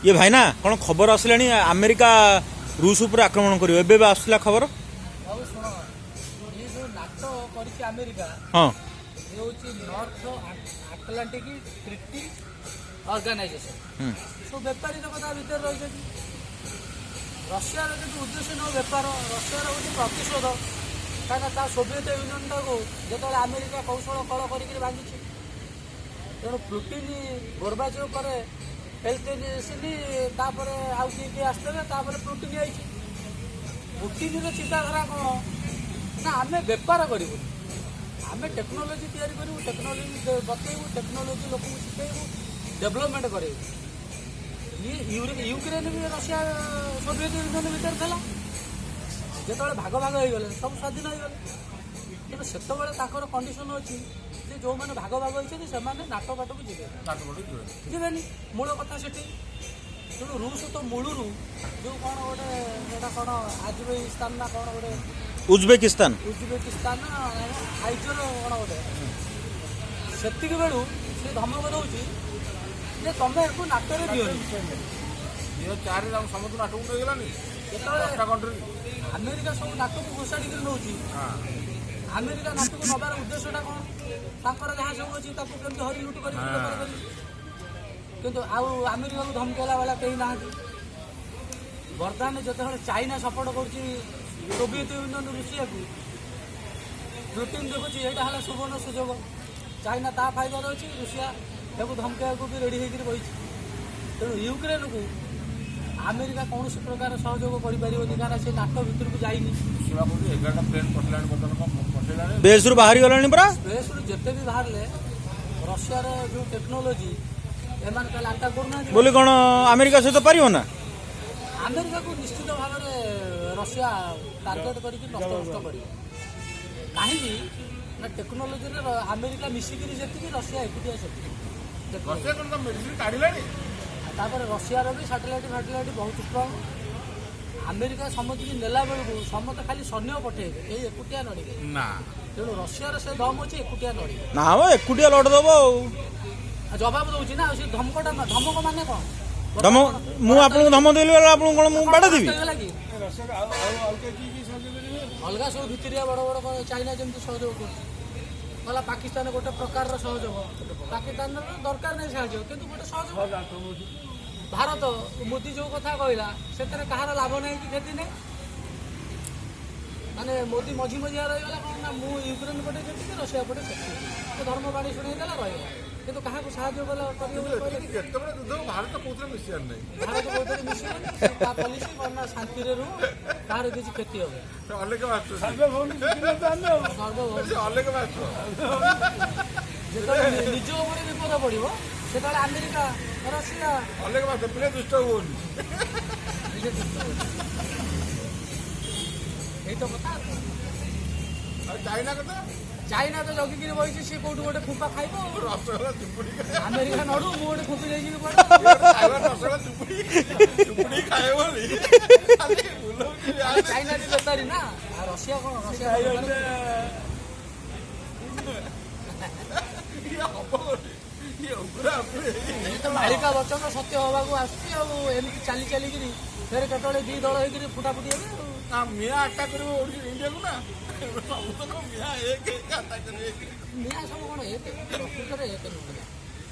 ଇଏ ଭାଇନା, କ'ଣ ଖବର ଆସିଲାଣି? ଆମେରିକା ରୁଷ ଉପରେ ଆକ୍ରମଣ କରିବ, ଏବେ ଏବେ ଆସୁଥିଲା ଖବର। ଆଉ ଶୁଣ, ଇଏ ଯେଉଁ ନାଟୋ କରିଛି ଆମେରିକା, ଇଏ ହେଉଛି ନର୍ଥ ଆଟଲାଣ୍ଟିକ୍ ଟ୍ରିଟି ଅର୍ଗାନାଇଜେସନ। ସବୁ ବେପାରୀ ଲୋକ ତା ଭିତରେ ରହିଛନ୍ତି। ରଷିଆର କିନ୍ତୁ ଉଦ୍ଦେଶ୍ୟ ନୁହଁ ବେପାର, ରଷିଆର ହେଉଛି ପ୍ରତିଶୋଧ। କାହିଁକିନା ତା ସୋଭିଏତ ୟୁନିୟନଟାକୁ ଯେତେବେଳେ ଆମେରିକା କୌଶଳ କଳ କରିକିରି ଭାଙ୍ଗିଛି। ତେଣୁ ପୁଟିନ, ଗୋର୍ବାଚେଭ ପରେ ଏଲସିନି, ତାପରେ ଆଉ କିଏ କିଏ ଆସିଥିଲେ, ତାପରେ ପୁଟିନ ଆଇଛି। ପୁଟିନର ଚିନ୍ତାଧାରା କ'ଣ ନା, ଆମେ ବେପାର କରିବୁନି, ଆମେ ଟେକ୍ନୋଲୋଜି ତିଆରି କରିବୁ, ଟେକ୍ନୋଲୋଜି ବତେଇବୁ, ଟେକ୍ନୋଲୋଜି ଲୋକଙ୍କୁ ଶିଖେଇବୁ, ଡେଭଲପମେଣ୍ଟ କରେଇବୁ। ଇଏ ୟୁକ୍ରେନ ବି ରଷିଆ ସୋଭିଏତ ୟୁନିୟନ ଭିତରେ ଥିଲା। ଯେତେବେଳେ ଭାଗ ଭାଗ ହେଇଗଲେ, ସବୁ ସ୍ୱାଧୀନ ହେଇଗଲେ। କିନ୍ତୁ ସେତେବେଳେ ତାଙ୍କର କଣ୍ଡିସନ ଅଛି ଯେ ଯେଉଁମାନେ ଭାଗ ଭାଗ ହେଇଛନ୍ତି, ସେମାନେ ନାଟୋ ବାଟକୁ ଯିବେ ଯିବେନି। ମୂଳ କଥା ସେଠି। ତେଣୁ ରୁଷ ତ ମୂଳରୁ ଯେଉଁ କ'ଣ ଗୋଟେ ସେଇଟା କ'ଣ ଆଜବେଇସ୍ତାନ ନା କ'ଣ ଗୋଟେ? ଉଜବେକିସ୍ତାନ। ଉଜବେକିସ୍ତାନ, ଆଇଜର କ'ଣ ଗୋଟେ, ସେତିକି ବେଳୁ ସେ ଧମକ ଦଉଛି ଯେ ତମେ ଏକୁ ନାଟୋରେ ଦିଅନି। 2004ରେ ଆମ ସମସ୍ତଙ୍କୁ ନାଟୋକୁ ନେଇଗଲାନି? ଯେତେବେଳେ 10ଟା କଣ୍ଟ୍ରି। ଆମେରିକା ସବୁ ନାଟୋକୁ ଘୋଷାଡ଼ିକିରି ନେଉଛି। ଆମେରିକା ନାଟୋକୁ ନେବାର ଉଦ୍ଦେଶ୍ୟଟା କ'ଣ? ତାଙ୍କର ଯାହା ସବୁ ଅଛି, ତାକୁ କେମିତି ହରି ଲୁଟ କରିକି ବେପାର କରିବେ। କିନ୍ତୁ ଆଉ ଆମେରିକାକୁ ଧମକେଇଲା ଭଳିଆ କେହି ନାହାନ୍ତି। ବର୍ତ୍ତମାନ ଯେତେବେଳେ ଚାଇନା ସପୋର୍ଟ କରୁଛି ସୋଭିଏତ ୟୁନିୟନ ରୁଷିଆକୁ, ପୁଟିନ ଦେଖୁଛି ଏଇଟା ହେଲା ସୁବର୍ଣ୍ଣ ସୁଯୋଗ। ଚାଇନା ତା ଫାଇଦାରେ ଅଛି, ରୁଷିଆ ତାକୁ ଧମକେଇବାକୁ ବି ରେଡ଼ି ହେଇକିରି ବସିଛି। ତେଣୁ ୟୁକ୍ରେନକୁ ଆମେରିକା କୌଣସି ପ୍ରକାର ସହଯୋଗ କରିପାରିବନି, କାରଣ ସେ ନାଟୋ ଭିତରକୁ ଯାଇନି। ଶିବା କହୁଛି, 11ଟା ପ୍ଲେନ୍ ପଠେଇଲାଣି, ବର୍ତ୍ତମାନ କ'ଣ ପଠେଇଲାଣି। ବେସ୍ରୁ ବାହାରି ଗଲାଣି ପରା। ସ୍ପେସ୍ରୁ ଯେତେ ବି ବାହାରିଲେ, ରଷିଆର ଯେଉଁ ଟେକ୍ନୋଲୋଜି, ଏମାନେ ତାହେଲେ ଆଟାକ୍ କରୁନାହାନ୍ତି। ବୋଲି କ'ଣ ଆମେରିକା ସହିତ ପାରିବ ନା? ଆମେରିକାକୁ ନିଶ୍ଚିତ ଭାବରେ ରଷିଆ ଟାର୍ଗେଟ କରିକି ନଷ୍ଟ ନଷ୍ଟ କରିବ। କାହିଁକି ନା ଟେକ୍ନୋଲୋଜିରେ ଆମେରିକା ମିଶିକିରି ଯେତିକି, ରଷିଆ ଏକୁଟିଆ ସେତିକି ଟେକ୍ନୋଲୋଜି। ରଷିଆ କ'ଣ ତା ମେଡିସିନ କାଢିଲାଣି? ଆଉ ତାପରେ ରଷିଆର ବି ସାଟେଲାଇଟ୍ ଫାଟେଲାଇଟ୍ ବହୁତ ଷ୍ଟ୍ରଙ୍ଗ। ଆମେରିକା ସମସ୍ତଙ୍କୁ ନେଲା ବେଳକୁ ସମସ୍ତେ ଖାଲି ସୈନ୍ୟ ପଠେଇବେ, କେହି ଏକୁଟିଆ ଲଢ଼ିବେ? ନା। ତେଣୁ ରଷିଆର ସେ ଦମ ଅଛି, ଏକୁଟିଆ ଲଢ଼ିବେ। ନା ମ, ଏକୁଟିଆ ଲଢ଼ିଦବ ଆଉ। ଆଉ ଜବାବ ଦଉଛି ନା। ଆଉ ସେ ଧମକଟା, ଧମକ ମାନେ କ'ଣ? ଧମ, ମୁଁ ଆପଣଙ୍କୁ ଧମକ ଦେଲି ବେଲେ ଆପଣଙ୍କୁ କ'ଣ ମୁଁ ବାଡ଼େଇ ଦେବି? ହେଇଗଲା କି? ଅଲଗା ସବୁ ଭିତରିଆ ବଡ଼ ବଡ଼ କ'ଣ, ଚାଇନା ଯେମିତି ସହଯୋଗ କରୁଛି, ଗଲା ପାକିସ୍ତାନ ଗୋଟେ ପ୍ରକାରର ସହଯୋଗ। ପାକିସ୍ତାନର ଦରକାର ନାହିଁ ସାହାଯ୍ୟ, କିନ୍ତୁ ଗୋଟେ ସହଯୋଗ। ଭାରତ ମୋଦି ଯୋଉ କଥା କହିଲା, ସେଥିରେ କାହାର ଲାଭ ନାହିଁ କି କ୍ଷତି ନାହିଁ। ମାନେ ମୋଦି ମଝି ମଝିଆ ରହିଗଲା। କ'ଣ ନା, ମୁଁ ୟୁକ୍ରେନ ପଟେ ଯେତିକି, ରଷିଆ ପଟେ ସେତିକି। ସେ ଧର୍ମବାଣୀ ଶୁଣେଇଦେଲା, ରହିଗଲା। କିନ୍ତୁ କାହାକୁ ସାହାଯ୍ୟ କଲା କରିବ ବୋଲି କହିଲେ? ଯେତେବେଳେ ଯୁଦ୍ଧ ହବ, ଭାରତ କୋଉଥିରେ ମିଶିବାର ନାହିଁ। ଭାରତ କୋଉଥିରେ ମିଶିବନି। ସେ ତା ପଲିସି କ'ଣ ନା, ଶାନ୍ତିରେ ରୁହ, କାହାର କିଛି କ୍ଷତି ହବ ସେ ଅଲେଖ ମାଷ୍ଟର। ସର୍ବଭୌମ। ସେ ଅଲେଖ ମାଷ୍ଟର। ଯେତେବେଳେ ନିଜ ଉପରେ ବିପଦ ପଡ଼ିବ, ସେତେବେଳେ ଆମେରିକା, ରଷିଆ। ଅଲେଖ ମାଷ୍ଟର ପିଲା, ଦୁଷ୍ଟ ହୁଅନି। ନିଜେ ଦୁଷ୍ଟ ହୁଅନ୍ତି। ଏଇ ତ କଥା ଆଉ କଣ? ଆଉ ଚାଇନା କଥା? ଚାଇନା ତ ଜଗିକିରି ବସିଛି, ସିଏ କୋଉଠି ଗୋଟେ ଫୁମ୍ପା ଖାଇବ ଆଉ। ରସଗୋଲା ଚୁପୁଡି। ଆମେରିକା ନଡୁ, ମୁଁ ଗୋଟେ ଫୁମ୍ପି ଦେଇଯିବି କୁଆଡ଼େ। ଖାଇବା ରସଗୋଲା ଚୁପୁଡି ଚୁପୁଡି ଖାଇବ ବୋଲି ଖାଲି ବୁଲଉଛି। ଚାଇନା ବି ବେପାରୀ ନା। ଆଉ ରଷିଆ କ'ଣ? ରଷିଆ କଣ ବେପାରୀ? ଇଏ ହବ ବୋଲି ଇଏ ଉଗ୍ର ଉପରେ। ଏ ତ ମାଳିକା ବଚନ ସତ୍ୟ ହବାକୁ ଆସୁଛି। ଆଉ ଏମିତି ଚାଲି ଚାଲିକିରି ଫେରେ କେତେବେଳେ ଦି ଦଳ ହେଇକିରି ଫୁଟାଫୁଟି ହେବେ ଆଉ। ନା, ମିଆଁ ଆଟାକ୍ କରିବ ଇଣ୍ଡିଆକୁ ନା? ସବୁ ତ ମିଆଁ ଏକ ଏକ ଆଟାକ୍ କରିବେ। ମିଆଁ ସବୁ କ'ଣ ଏକ? ପ୍ରକୃତରେ ଏକ ନୁହେଁ।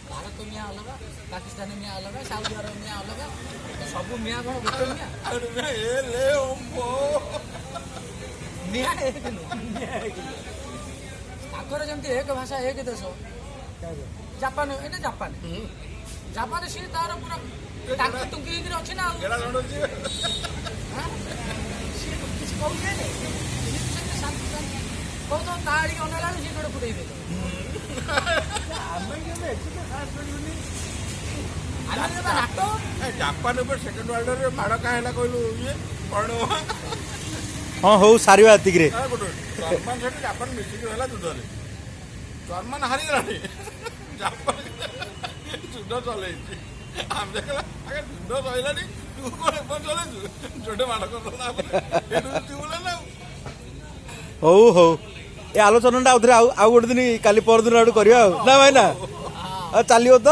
ଭାରତ ମିଆଁ ଅଲଗା, ପାକିସ୍ତାନ ମିଆଁ ଅଲଗା, ସାଉଦି ଆରବ ମିଆଁ ଅଲଗା। ସବୁ ମିଆଁ କ'ଣ ଗୋଟେ ମିଆଁ? ଆଉ ମିଆଁ ଏ ଲେ ଓମ୍ବୋ। ମିଆଁ ଏକ ନୁହଁ, ମିଆଁ ଏକ ନୁହଁ। ତାଙ୍କର ଯେମିତି ଏକ ଭାଷା, ଏକ ଦେଶ। ଜାପାନ, ଏଇଟା ଜାପାନ। ଜାପାନ ସିଏ ତାର ପୁରା ଟାଙ୍କି ଟୁଙ୍କି ହେଇକିରି ଅଛି ନା ଆଉ। ଗେଡ଼ା ଦଣ୍ଡ ଯିବେ। ହାଁ? ସିଏ କିଛି କହୁଛି? ସିଏ ତ ସେମିତି ଶାନ୍ତି ଶାନ୍ତି କହୁଥିବ, ତା ଆଡ଼ିକି ଅନେଇଲା ବେଳକୁ ସିଏ ଗୋଟେ ଫୁଟେଇ ଦେବେ। ଆମେ କେବେ ଏତିକି ସାହସ କରିବୁନି। ଆମେ ନାଟୋ। ଏ ଜାପାନ ଉପରେ ସେକେଣ୍ଡ ୱାର୍ଲଡରେ ମାଡ଼ କାଁ ହେଲା କହିଲୁ? ଇଏ କଣ? ହଁ, ହଉ, ସାରିବା ଏତିକିରେ। ଗୋଟେ ଜର୍ମାନ ସହିତ ଜାପାନ ମିଶିକି ରହିଲା ଯୁଦ୍ଧରେ। ଜର୍ମାନ ହାରିଗଲାଣି, ଜାପାନ ଯୁଦ୍ଧ ଚଲେଇଛି। ଆମେ ଦେଖିଲା ଆଗେ ଯୁଦ୍ଧ ସରିଲାଣି, ତୁ କଣ ଏପଟେ ଚଲେଇଛୁ? ଯୋଡ଼େ ମାଡ଼ କରିଦେଲା, ତାପରେ ଏଠୁ ଜିତିବୁଲା ନା ଆଉ। ହଉ ହଉ, ଏ ଆଲୋଚନାଟା ଆଉଥରେ ଆଉ ଆଉ ଗୋଟେ ଦିନ, କାଲି ପରଦିନ ଆଡୁ କରିବା ଆଉ ନା ଭାଇନା? ଆଉ ଚାଲିବ ତ?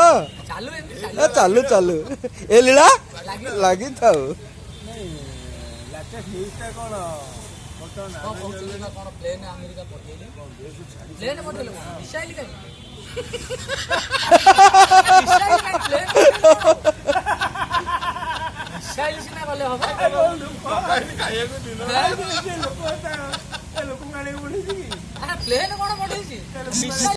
ଚାଲୁ, ଏମିତି ଚାଲିବ। ଏ ଚାଲୁ ଚାଲୁ, ଏ ଲୀଳା ଲାଗିଥାଉ। ନାଇଁ, ଲାଟେଷ୍ଟ ନ୍ୟୁଜ୍ଟା କ'ଣ ବର୍ତ୍ତମାନ? କଣ କହୁଛନ୍ତି ନା କଣ ପ୍ଲେନ୍ ଆମେରିକା ପଠେଇଲେ? ପ୍ଲେନ୍ ପଠେଇଲେ କଣ? ମିସାଇଲ କାହିଁ? ମିସାଇଲ କାହିଁ? ପ୍ଲେନ୍ ମିସାଇଲ ସିନା ଗଲେ ହବ। ଖାଇବାକୁ ଦିନ ଲୋକ ଲୋକଙ୍କୁ ଆଣିବାକୁ ପଡୁଛି କି? ଆରେ, ପ୍ଲେନ୍ କଣ ପଠେଇଛି? ମିସାଇଲ।